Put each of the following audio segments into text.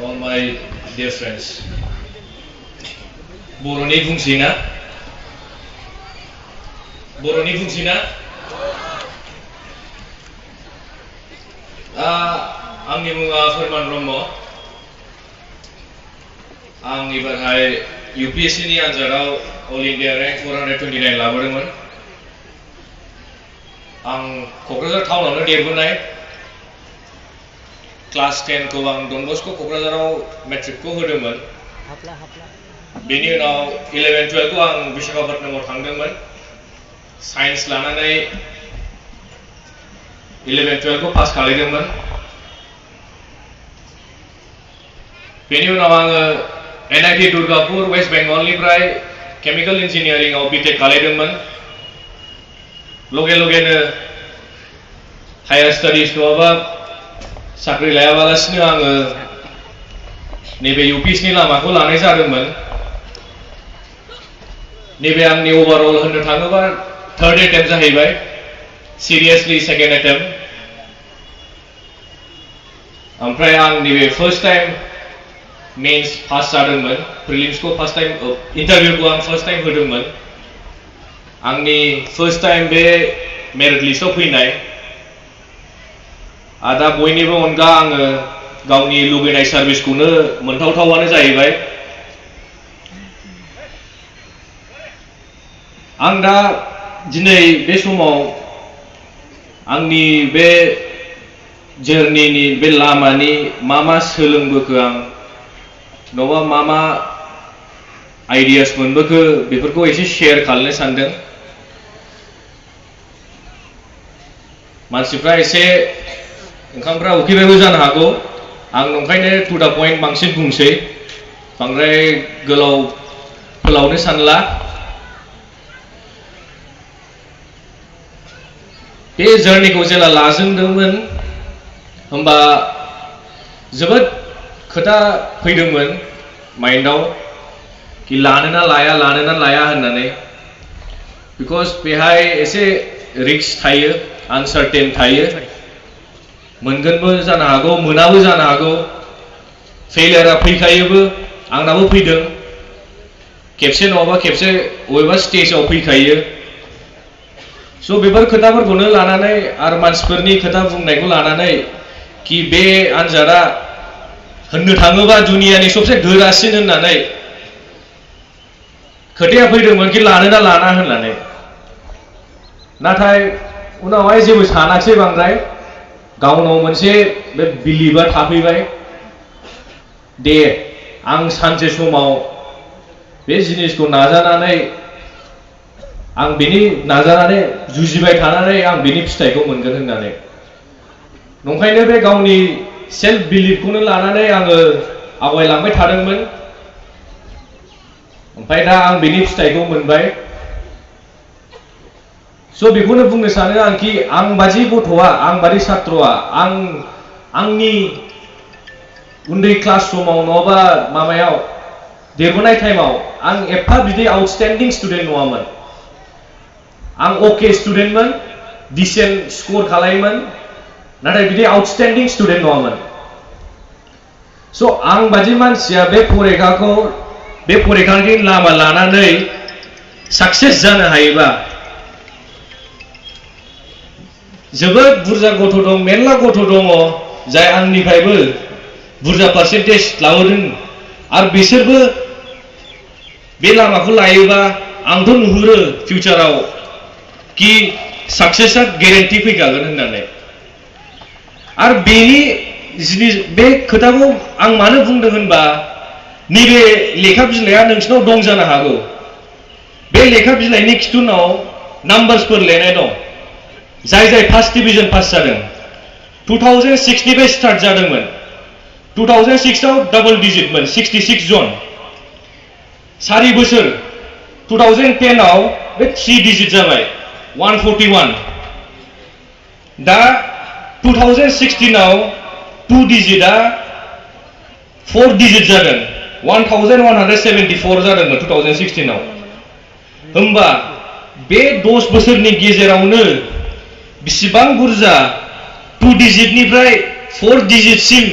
all my dear friends. Boroni fungsina. Boroni fungsina. Angni munga Firman Brahmo. Ang ibarhai UPSC ni anjarau All India rank 429 laboraman. Ang Kokrazar town derbunai. Class 10 ko ang Don Bosco Kokrazarau metric ko hodoman. Bini unaw 11 12 ko ang Visakhapatnam thangdongman. Science lananai 11 12 ko pass khalidongman. Bini unaw ang NIT Durgapur West Bengal ni prai chemical engineering au BTech khalidongman. Loge ne higher studies ko aba sakri layawalasni ang nebe UPSC ni lama ko lanai jadongman. Nebe angni overall hono thangaba third attempt jahaibai. Seriously second attempt. Amprai ang nebe first time mains pass jadongman. Prelims ko first time interview ko ang first time hodongman. Angni first time be merit list of feinai. Ada boyनिबो अनगा आङो गावनि लुबैनाय सार्भिसखौनो मोनथावथावानो जाहैबाय। आं दा दिनै बे समाव आंनि बे जर्नीनि बे लामानि मा सोलोंबोखो आं नङाबा मा आइडियास मोनबोखो बेफोरखौ एसे शेयार खालामनो सानदों। मानसिफ्रा एसे ओंखामफ्रा उखैबायबो जानो हागौ। आं नंखायनो टु दा पइन्ट बांसिन बुंसै। बांद्राय गोलाव फोलावनो सानला। बे जर्नीखौ जेला लाजेनदोंमोन होमबा जोबोद खोथा फैदोंमोन माइन्डआव कि लानोना लाया होननानै। बिकज बेहाय एसे रिस्क थायो, आनसार्टेन थायो। मोनगोनबो जानो हागौ, मोनाबो जानो हागौ। फेलियारा फैखायोबो, आंनाबो फैदों। खेबसे नङाबा खेबसे बबेबा स्टेजआव फैखायो। स' बेफोर खोथाफोरखौनो लानानै आरो मानसिफोरनि खोथा बुंनायखौ लानानै कि बे आनजादा होननो थाङोबा दुनियानि सबसे गोरासिन होननानै खोथाया फैदोंमोन कि लानोना लाना होननानै। नाथाय उनावहाय जेबो सानाखिसै बांद्राय। गावनाव मोनसे बे बिलिभा थाफैबाय दे आं सानसे समाव बे जिनिसखौ नाजानानै आं बेनि नाजानानै जुजिबाय थानानै आं बेनि फिथाइखौ मोनगोन होननानै। नंखायनो बे गावनि सेल्फ बिलिभखौनो लानानै आङो आवगायलांबाय थादोंमोन। ओमफ्राय दा आं बेनि फिथाइखौ मोनबाय। स' बेखौनो बुंनो सानो आं कि आं बादि गथ'आ, आं बादि छात्रआ, आंनि उन्दै क्लास समाव नङाबा माबायाव देरबोनाय टाइमाव आं एफा बिदि आउटस्टेन्डिं स्टुडेन्ट नङामोन। आं अके स्टुडेन्टमोन, डिसेन्ट स्कर खालायोमोन, नाथाय बिदि आउटस्टेन्डिं स्टुडेन्ट नङामोन। स' आं बादि मानसिया बे फरिखानि लामा लानानै साक्सेस जानो हायोबा जोबोद बुरजा गथ' दं, मेरला गथ' दङ जाय आंनिफ्रायबो बुरजा पार्सेन्टेज लाबोदों आरो बिसोरबो बे लामाखौ लायोबा आंथ' नुहुरो फिउचाराव कि साक्सेसआ गेरेन्टि फैखागोन होननानै। आरो बेनि जिनिस बे खोथाखौ आं मानो बुंदों होनबा नैबे लेखा बिलाइआ नोंसिनाव दं जानो हागौ। बे लेखा बिलाइनि खिथुनाव नाम्बार्सफोर लिरनाय दं। जाय फार्स्ट डिविजन पास जादों 2006 निफ्राय स्टार्ट जादोंमोन। 2006 आव डबल डिजिटमोन 66 जन। 4 बोसोर 2010 आव बे 3 डिजिट जाबाय 141। दा 2016 आव 2 डिजिटआ 4 डिजिट जादों 1174 जादोंमोन 2016 आव। होमबा बे 10 बोसोरनि गेजेरावनो बिसिबां बुरजा 2 डिजिटनिफ्राय 4 डिजिटसिम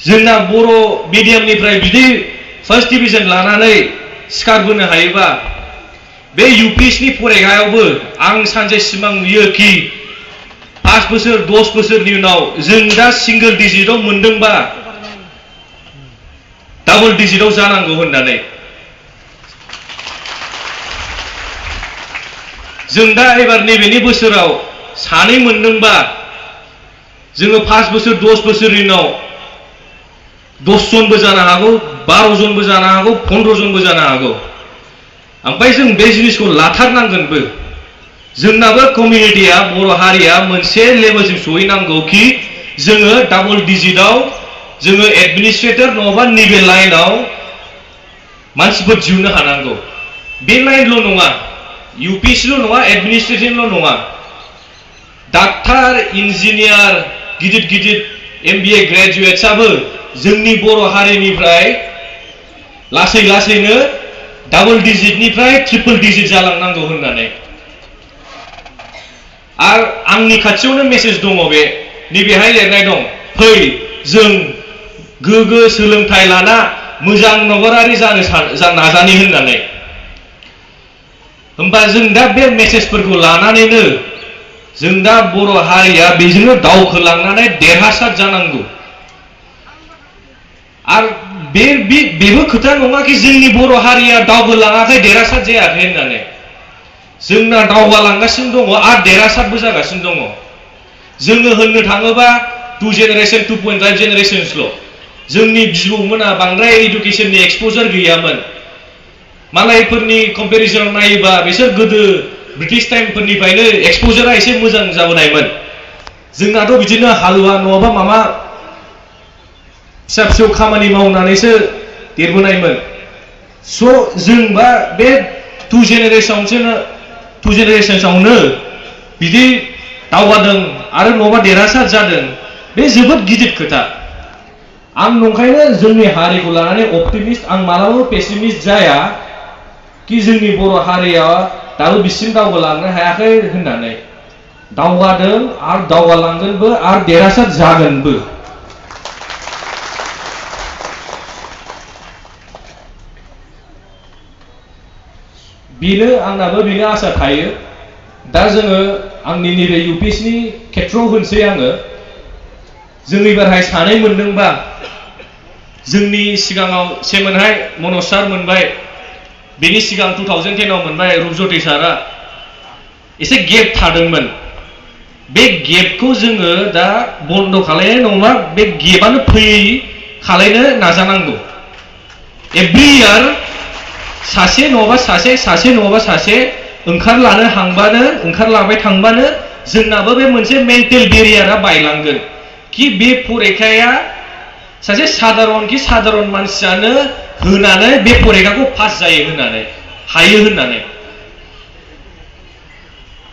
जोंना बर' मिडियामनिफ्राय बिदि फार्स्ट डिभिजन लानानै सिखारबोनो हायोबा बे UPSC फरायनायावबो आं सानसे सिमां नुयो कि 5 बोसोर 10 बोसोरनि उनाव जों दा सिंगल डिजिटआव मोनदोंबा डाबल डिजिटआव जानांगौ होननानै जों दा एबार नैबेनि बोसोराव सानै मोनदोंबा जोङो 5 बोसोर 10 बोसोरनि उनाव 10 जनबो जानो हागौ 12 जनबो जानो हागौ 15 जनबो जानो हागौ ओमफ्राय जों बे जिनिसखौ लाथारनांगोनबो जोंनाबो कमिउनिटिया बर' हारिया मोनसे लेभेलसिम सहैनांगौ कि जोङो डाबल डिजिटआव जोङो एडमिनिस्ट्रेटर नङाबा नैबे लाइनाव मानसिफोर दिहुननो हानांगौ बे लाइनल' नङा UPSCल' नङा एडमिनिस्ट्रेशनल' नङा डाक्टार इन्जिनियार गिदिर गिदिर MBA ग्रेजुएट्सआबो जोंनि बर' हारिनिफ्राय लासै लासैनो डाबल डिजिटनिफ्राय ट्रिपल डिजिट जालांनांगौ होननानै आरो आंनि खाथियावनो मेसेज दङ बे नैबेहाय लिरनाय दं फै जों गोग्गो सोलोंथाइ लाना मोजां नगरारि जानो नाजानि होननानै होमबा जों दा बे मेसेजफोरखौ लानानैनो जों दा बर' हारिया बेजोंनो दावखोलांनानै देरहासार जानांगौ आरो बेबो खोथा नङा कि जोंनि बर' हारिया दावगालाङाखै देरहासार जायाखै होननानै जोंना दावगालांगासिनो दङ आरो देरहासारबो जागासिनो दङ जोङो होननो थाङोबा 2 जेनेरेशन 2.5 जेनेरेशनसल' जोंनि बिबौमोना बांद्राय एडुकेशननि एक्सपोजार गैयामोन मालायफोरनि कम्पेरिजनाव नायोबा बिसोर गोदो ब्रिटिश टाइमफोरनिफ्रायनो एक्सपोजारा एसे मोजां जाबोनायमोन जोंनाथ' बिदिनो हालुवा नङाबा माबा फिसा फिसौ खामानि मावनानैसो देरबोनायमोन स' जोंबा बे 2 जेनेरेशनसावनो बिदि दावगादों आरो नङाबा देरहासार जादों बे जोबोद गिदिर खोथा आं नंखायनो जोंनि हारिखौ लानानै अप्टिमिस्ट आं मालाबाबो पेसिमिस्ट जाया कि जोंनि बर' हारिया दाबो बिसिम दावगालांनो हायाखै होननानै दावगादों आरो दावगालांगोनबो आरो देरहासार जागोनबो बेनो आंनाबो बेनो आसा थायो दा जोङो आंनि नैबे UPSCनि खेथ्रआव होनसै आङो जों एबारहाय सानै मोनदोंबा जोंनि सिगाङाव सेमोनहाय मनज सार मोनबाय बेनि सिगां 2010 आव मोनबाय रुपज्योति सारा एसे गेप थादोंमोन बे गेपखौ जोङो दा बन्द खालायनाय नङा बे गेपआनो फैयै खालायनो नाजानांगौ एभ्रि इयार सासे नङाबा सासे ओंखारलांबाय थांबानो जोंनाबो बे मोनसे मेन्टेल बेरियारा बायलांगोन कि बे फरिखाया सासे साधारन मानसियानो होनानै बे फरिखाखौ पास जायो होननानै हायो होननानै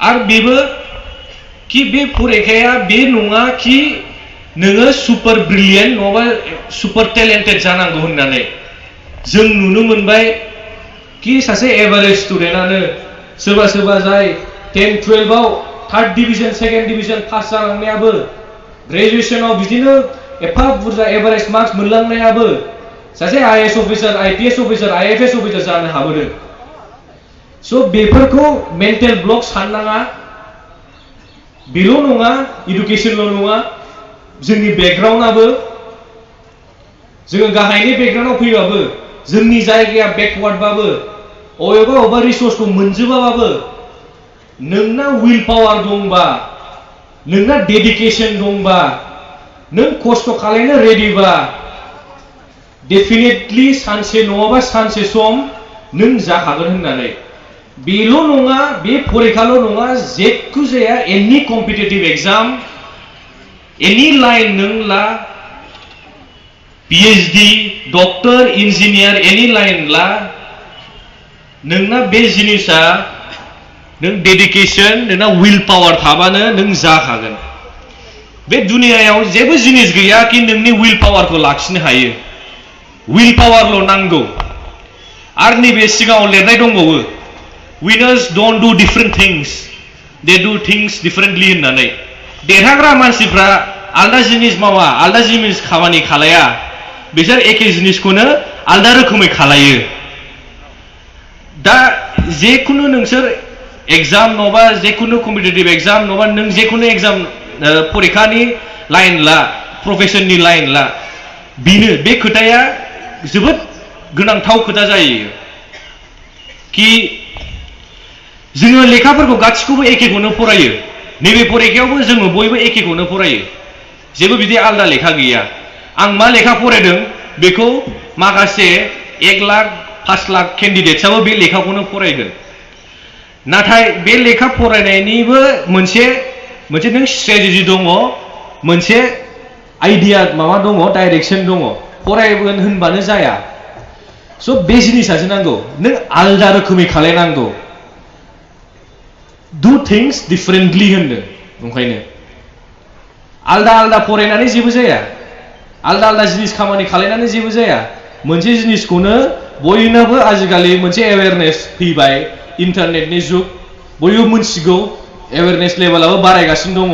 आरो बेबो कि बे फरिखाया बे नङा कि नोङो सुपर ब्रिलियेन्ट नङाबा सुपर टेलेन्टेड जानांगौ होननानै जों नुनो मोनबाय कि सासे एभारेज स्टुडेन्टआनो सोरबा जाय 10-12 आव 3rd division 2nd division pass जालांनायाबो ग्रेजुएशनाव बिदिनो एफा बुरजा एभारेज मार्क्स मोनलांनायाबो सासे IAS officer IPS officer IFS officer जानो हाबोदों स' बेफोरखौ मेन्टेल ब्लक साननाङा बेल' नङा एडुकेशनल' नङा जोंनि बेकग्राउन्डआबो जोङो गाहायनि बेकग्राउन्डआव फैबाबो जोंनि जायगाया बेकवार्डबाबो अबेबा रिसोर्सखौ मोनजोबाबाबो नोंना विल पावार दंबा नोंना डेडिकेशन दंबा नों खस्थ' खालायनो रेडिबा डेफिनेटलि सानसे नङाबा सानसे सम नों जाखागोन होननानै बेल' नङा बे फरिखाल' नङा जेखु जाया एनि कम्पिटिटिभ एग्जाम एनि लाइन नों ला PhD डक्टर इन्जिनियार एनि लाइन ला नोंना बे जिनिसा नों डेडिकेशन नोंना विल पावार थाबानो नों जाखागोन बे दुनियायाव जेबो जिनिस गैया कि नोंनि विल पावारखौ लाखिनो हायो विल पावारल' नांगौ आरो नैबे सिगाङाव लिरनाय दंबावो winners don't do different things they do things differently होननानै देरहाग्रा मानसिफ्रा आलदा जिनिस मावा आलदा जिनिस खामानि खालाया बिसोर एखे जिनिसखौनो आलदा रोखोमै खालायो दा जेखुनु नोंसोर एग्जाम नङाबा जेखुनु कम्पिटिटिभ एग्जाम नङाबा नों जेखुनु एग्जाम परिखानि लाइन ला प्रफेसननि लाइन ला बेनो बे खोथाया जोबोद गोनांथाव खोथा जायो कि जोङो लेखाफोरखौ गासिखौबो एखेखौनो फरायो नैबे फरिखायावबो जोङो बयबो एखेखौनो फरायो जेबो बिदि आलदा लेखा गैया आं मा लेखा फरायदों बेखौ माखासे 1 लाख 5 लाख केन्डिडेट्सआबो बे लेखाखौनो फरायगोन नाथाय बे लेखा फरायनायनिबो मोनसे नों स्ट्रेटेजि दङ मोनसे आइडिया माबा दङ डाइरेक्शन दङ फरायगोन होनबानो जाया स' बे जिनिसासो नांगौ नों आलदा रोखोमै खालायनांगौ do things differently होनदों ओंखायनो आलदा आलदा फरायनानै जेबो जाया आलदा आलदा जिनिस खामानि खालायनानै जेबो जाया मोनसे जिनिसखौनो बयनाबो आजिखालि मोनसे एवेयारनेस फैबाय इन्टारनेटनि जुग बयबो मोनथिगौ एवेयारनेस लेभेलाबो बारायगासिनो दङ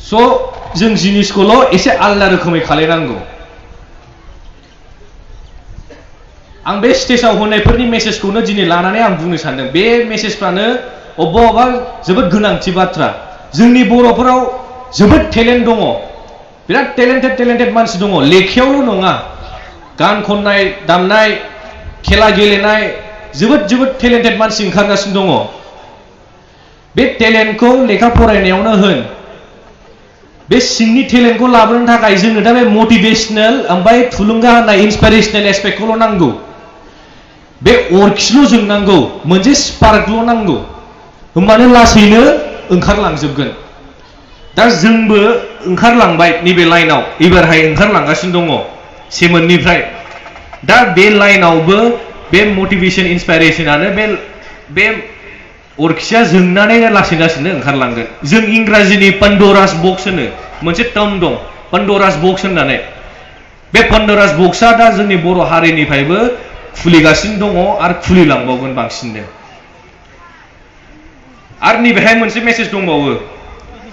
स' जों जिनिसखौल' एसे आलदा रोखोमै खालायनांगौ आं बे स्टेजाव होनायफोरनि मेसेजखौनो दिनै लानानै आं बुंनो सानदों बे मेसेजफ्रानो अबेबा जोबोद गोनांथि बाथ्रा जोंनि बर'फोराव जोबोद टेलेन्ट दङ बिराद टेलेन्टेड मानसि दङ लेखायावल' नङा गान खननाय दामनाय खेला गेलेनाय जोबोद टेलेन्टेड मानसि ओंखारगासिनो दङ बे टेलेन्टखौ लेखा फरायनायावनो होन बे सिंनि टेलेन्टखौ लाबोनो थाखाय जोंनो दा बे मटिभेशनेल ओमफ्राय थुलुंगा होनाय इन्सपाइरेशनेल एस्पेक्टखौल' नांगौ बे अरखिल' जोंनांगौ मोनसे स्पार्कल' नांगौ होमबानो लासैनो ओंखारलांजोबगोन दा जोंबो ओंखारलांबाय नैबे लाइनाव एबारहाय ओंखारलांगासिनो दङ सेमोननिफ्राय दा बे लाइनावबो बे मटिभेशन इन्सपाइरेशनानो बे अरखिया जोंनानै लासै लासैनो ओंखारलांगोन जों इंराजिनि पान्डरास बक्स होनो मोनसे टार्म दं पान्डरास बक्स होननानै बे पान्डरास बक्सआ दा जोंनि बर' हारिनिफ्रायबो खुलिगासिनो दङ आरो खुलिलांबावगोन बांसिननो आरो नैबेहाय मोनसे मेसेज दंबावो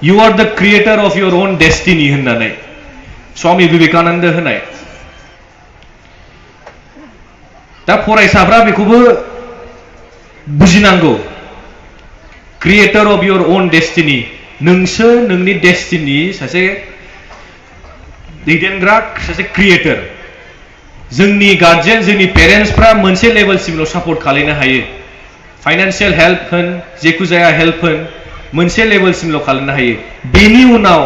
You are the creator of your own destiny होननानै स्वामी विवेकानन्द होनाय दा फरायसाफ्रा बेखौबो बुजिनांगौ क्रिएटर अफ योर ओन डेस्टिनी नोंसो नोंनि डेस्टिनी सासे दैदेनग्रा सासे क्रिएटर जोंनि गार्जियन जोंनि पेरेन्ट्सफ्रा मोनसे लेभेलसिमल' सापर्ट खालामनो हायो फाइनान्शियल हेल्प होन जेखु जाया हेल्प होन मोनसे लेभेलसिमल' खालामनो हायो बेनि उनाव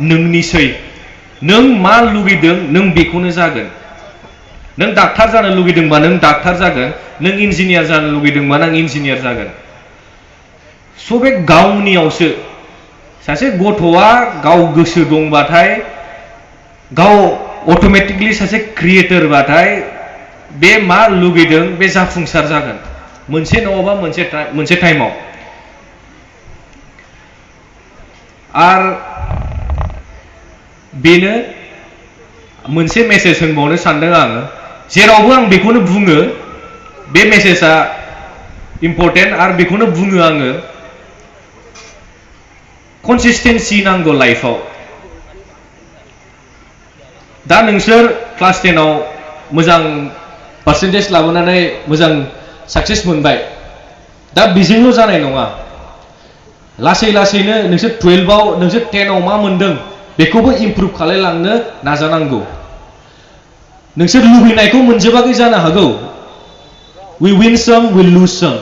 नोंनिसै नों मा लुगैदों नों बेखौनो जागोन नों डाक्टार जानो लुगैदोंबा नों डाक्टार जागोन नों इन्जिनियार जानो लुगैदोंबा नों इन्जिनियार जागोन स' बे गावनियावसो सासे गथ'आ गाव गोसो दंबाथाय गाव अट'मेटिकलि सासे क्रिएटरबाथाय बे मा लुगैदों बे जाफुंसार जागोन मोनसे नङाबा मोनसे टाइमाव आरो बेनो मोनसे मेसेज होनबावनो सानदों आङो जेरावबो आं बेखौनो बुङो बे मेसेजआ इम्पर्टेन्ट आरो बेखौनो बुङो आङो कनसिस्टेन्सि नांगौ लाइफआव दा नोंसोर क्लास 10 आव मोजां पार्सेन्टेज लाबोनानै मोजां साक्सेस मोनबाय दा बेजोंल' जानाय नङा लासै लासैनो नोंसोर 12 आव नोंसोर 10 आव मा मोनदों बेखौबो इमप्रुभ खालामलांनो नाजानांगौ नोंसोर लुबैनायखौ मोनजोबाखै जानो हागौ we win some we lose some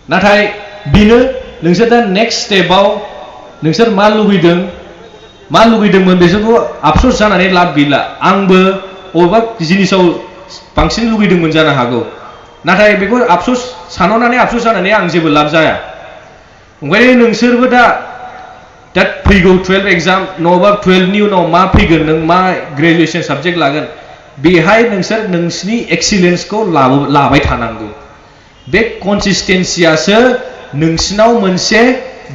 नाथाय बेनो नोंसोर दा नेक्स्ट स्टेपआव नोंसोर मा लुगैदोंमोन बेसोरखौ आफसोस जानानै लाब गैला आंबो बबेबा जिनिसाव बांसिन लुगैदोंमोन जानो हागौ नाथाय बेखौ आफसोस सानहरनानै आफसोस जानानै आं जेबो लाब जाया ओंखायनो नोंसोरबो दा फैगौ 12 एग्जाम नङाबा 12 नि उनाव मा फैगोन नों मा ग्रेजुएसन साबजेक्ट लागोन बेहाय नोंसोर नोंसिनि एक्सिलेन्सखौ लाबाय थानांगौ बे कनसिस्टेन्सियासो नोंसिनाव मोनसे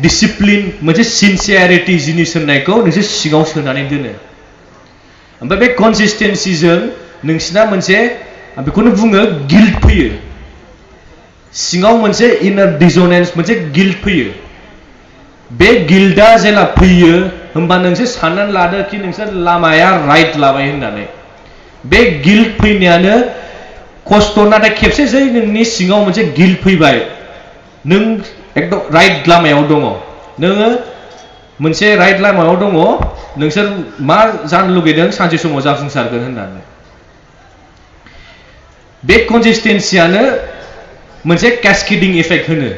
डिसिप्लिन मोनसे सिनसियारिटी जिनिस होननायखौ नोंसोर सिङाव सोनानै दोनो ओमफ्राय बे कनसिस्टेन्सिजों नोंसिना मोनसे बेखौनो बुङो गिल्ट फैयो सिङाव मोनसे इनार डिसोनेन्स मोनसे गिल्ट फैयो बे गिल्टआ जेला फैयो होमबा नोंसोर साननानै लादो कि नोंसोर लामाया राइट लाबाय होननानै बे गिल्ट फैनायानो खस्थ' नाथाय खेबसे जै नोंनि सिङाव मोनसे गिल्ट फैबाय नों एकदम राइट लामायाव दङ नोङो मोनसे राइट लामायाव दङ नोंसोर मा जानो लुगैदों सानसे समाव जाफुंसारगोन होननानै बे कनसिस्टेन्सियानो मोनसे कैस्केडिं इफेक्ट होनो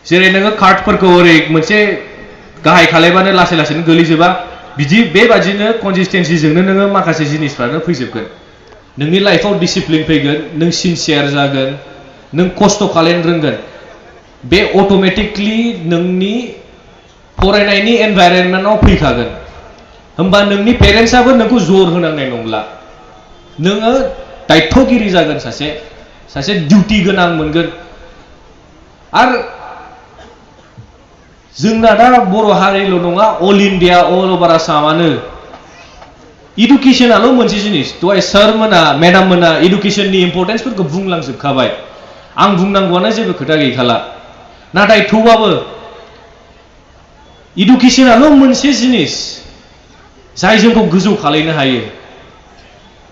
जेरै नोङो कार्डफोरखौ ओरै मोनसे गाहाय खालायबानो लासै लासैनो गोलैजोबा बिदि बेबादिनो कनसिस्टेन्सिजोंनो नोङो माखासे जिनिसफ्रानो फैजोबगोन नोंनि लाइफआव डिसिप्लिन फैगोन नों सिनसियार जागोन नों खस्थ' खालायनो रोंगोन बे अट'मेटिकलि नोंनि फरायनायनि एनभाइरनमेन्टआव फैखागोन होमबा नोंनि पेरेन्टसाबो नोंखौ जोर होनांनाय नंला नोङो दायथ'गिरि जागोन सासे डिउटि गोनां मोनगोन आरो जोंना दा बर' हारिल' नङा अल इन्डिया अल ओभार आसामानो इडुकेसनाल' मोनसे जिनिस दहाय सारमोना मेडाममोना इडुकेसननि इम्पर्टेन्सफोरखौ बुंलांजोबखाबाय आं बुंनांगौआनो जेबो खोथा गैखाला नाथाय थेवबाबो इडुकेसनाल' मोनसे जिनिस जाय जोंखौ गोजौ खालायनो हायो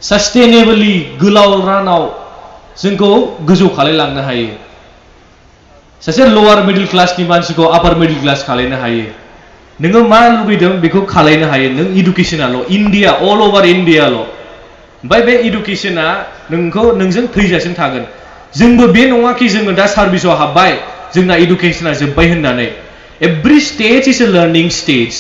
सास्टेनेबलि गोलाव रानाव जोंखौ गोजौ खालायलांनो हायो सासे लवार मिडिल क्लासनि मानसिखौ आपार मिडिल क्लास खालायनो हायो नोङो मा लुगैदों बेखौ खालायनो हायो नों इडुकेसनाल' इन्डिया अल ओभार इन्डियाल' ओमफ्राय बे इडुकेसना नोंखौ नोंजों थैजासिम थागोन जोंबो बे नङा कि जोङो दा सार्भिसाव हाबबाय जोंना इडुकेसना जोब्बाय होननानै every stage is a learning stage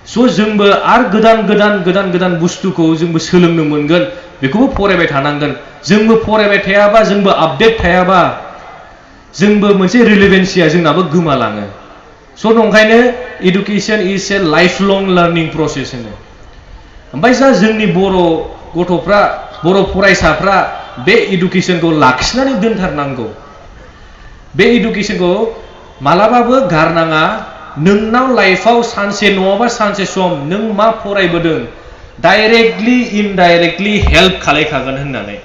स' जोंबो आरो गोदान बुस्थुखौ जोंबो सोलोंनो मोनगोन बेखौबो फरायबाय थानांगोन जोंबो फरायबाय थायाबा जोंबो आपडेट थायाबा जोंबो मोनसे रिलेभेन्सिया जोंनाबो गोमालाङो स' नंखायनो education is a life long learning process होनो ओमफ्राय जा जोंनि बर' गथ'फ्रा बर' फरायसाफ्रा बे इडुकेसनखौ लाखिनानै दोनथारनांगौ बे इडुकेसनखौ मालाबाबो गारनाङा नोंनाव लाइफआव सानसे नङाबा सानसे सम नों मा फरायबोदों डाइरेक्टलि इनडाइरेक्टलि हेल्प खालायखागोन होननानै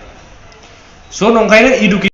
स' नंखायनो